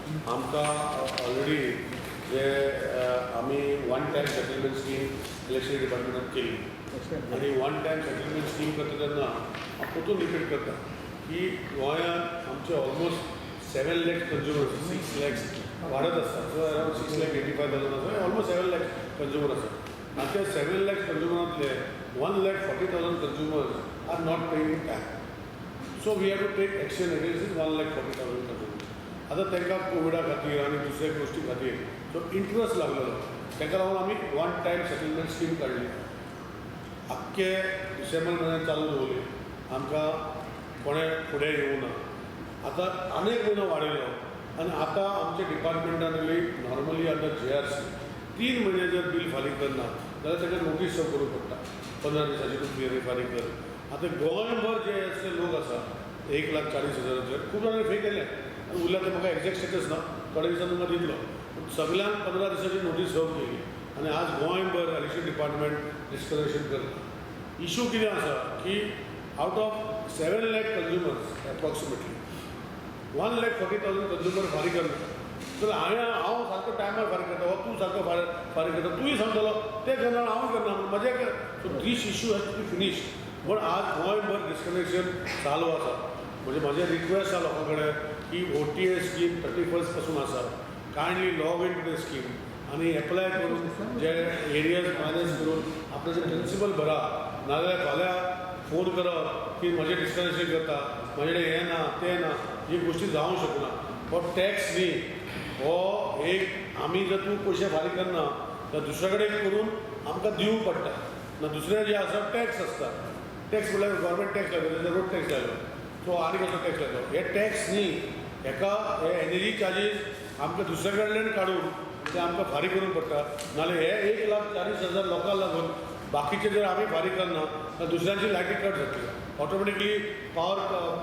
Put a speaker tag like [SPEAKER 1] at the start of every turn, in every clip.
[SPEAKER 1] आमकां ऑलरेडी जे आमी one time settlement scheme electricity डिपार्टमेंटान केली आनी वन टायम सेटलमेंट स्कीम करता तेन्ना हांव परतून रिपीट करता की गोंयांत आमचे almost 7 lakhs consumers, 6 lakhs वाडत आसता. So around 6,85,000 आसा, ऑलमोस्ट 7 लॅक्स कंज्युमर आसा आनी त्या 7 lakhs कंज्युमरांतले 1,40,000 consumers are not paying in time. So we have to take action against 1,40,000 consumer. आतां तांकां कोविडा खातीर आनी दुसऱ्या गोश्टी खातीर जो इंट्रस्ट लागलेलो, ताका लागून आमी वन टायम सेटलमेंट स्कीम काडली. आख्खे डिसेंबर म्हयन्यान चालू दवरली. आमकां कोणें फुडें येवना. आतां आनी एक म्हयनो वाडयलो आनी आतां आमच्या डिपार्टमेंटान नॉर्मली आतां जीआरसी 3 म्हयने जर बील फारीक करना जाल्यार ताका नोटीस सर्व करूंक पडटा, 15 दिसांची तूं बिल फारीक कर. आतां गोंयभर जे अशे लोक आसा 1,40,000चेर, खूब जाणांनी पे केले आनी उरल्या ते म्हाका एक्झॅक्ट स्टेटस ना, थोड्या दिसांनी तुमकां दितलो. पूण सगल्यांक 15 दिसांची नोटीस सर्व केली आनी आज गोंयभर इलेक्ट्रिसिटी डिपार्टमेंट डिस्कनेक्शन करता. इशू कितें आसा की out of 7 lakh consumers, approximately 1,40,000 consumer फारीक करना. तर हांवें हांव सारको टायमार फारीक करता वा तूं सारको फारीक फारीक करता, तूंय सांगतलो तें करना, हांव करना म्हजें. So this issue has to be finish. पूण आज गोंयभर डिस्कनेक्शन चालू आसा. म्हणजे म्हाजें रिक्वेस्ट आसा लोकां कडेन की ओटीए स्कीम 31st पासून आसा. Kindly log in to the scheme आनी एप्लाय करून जे एरियर्स मायनस करून आपल्याचे प्रिंसिपल भरा. नाजाल्यार फाल्यां फोन करप की म्हजें डिस्कनेक्शन करता, म्हजे कडेन हें ना, तें ना, ही गोश्टी जावंक शकना. हो टॅक्स न्ही, हो एक आमी जर तूं पयशे फारीक करना जाल्यार दुसऱ्या कडेन करून आमकां दिवंक पडटा ना. दुसरें जें आसा, टॅक्स आसता. टॅक्स म्हणल्यार गव्हर्मेंट टॅक्स लायता, रोड टॅक्स लायलो, सो आनी कसलो टॅक्स लायलो. हे टॅक्स न्ही, हेका हे एनर्जी चार्जीस आमकां दुसऱ्या कडल्यान काडून ते आमकां फारीक करूंक पडटा. नाजाल्यार हे 1,40,000 लोकांक लागून बाकीचे जर आमी फारीक करना जाल्यार दुसऱ्यांची लायटी कट जातली. ऑटोमॅटिकली पावर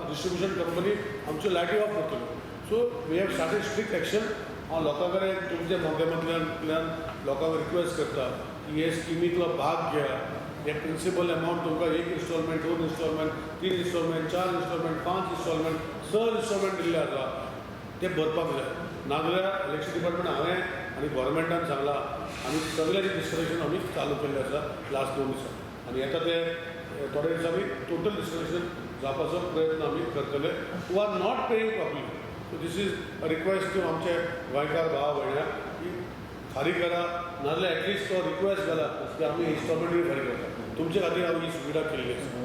[SPEAKER 1] डिस्ट्रिब्युशन कंपनी आमच्यो लायटी ऑफ करतल्यो. So we have started strict action. हांव लोकां कडेन तुमच्या माध्यमांतल्यान लोकांक रिक्वेस्ट करता की हे स्किमींतलो भाग घेया. हे प्रिंसिपल अमावंट तुमकां एक इन्स्टॉलमेंट, दोन इन्स्टॉलमेंट, तीन इन्स्टॉलमेंट, चार इन्स्टॉलमेंट, पांच इन्स्टॉलमेंट, स इन्स्टॉलमेंट दिल्ले आसा, ते भरपाक जाय. नाजाल्यार इलेक्ट्रिसिटी डिपार्टमेंट हांवें आनी गोवोरमेंटान सांगलां, आमी सगळ्यांचें डिस्कनेक्शन आमी चालू केल्लें आसा लास्ट 2 दिसां आनी येता ते थोड्या दिसांनी टोटल डिस्कनेक्शन जावपाचो प्रयत्न आमी करतले who are not paying properly. So this is a request to आमचे गोंयकार भाव भयणां की फारीक करा. नाजाल्यार एटलिस्ट तो रिक्वेस्ट घाला की आमी इन्स्टॉलमेंटूय फारीक करता तुमचे खातीर. हांव ही सुविधा केल्ली आसा.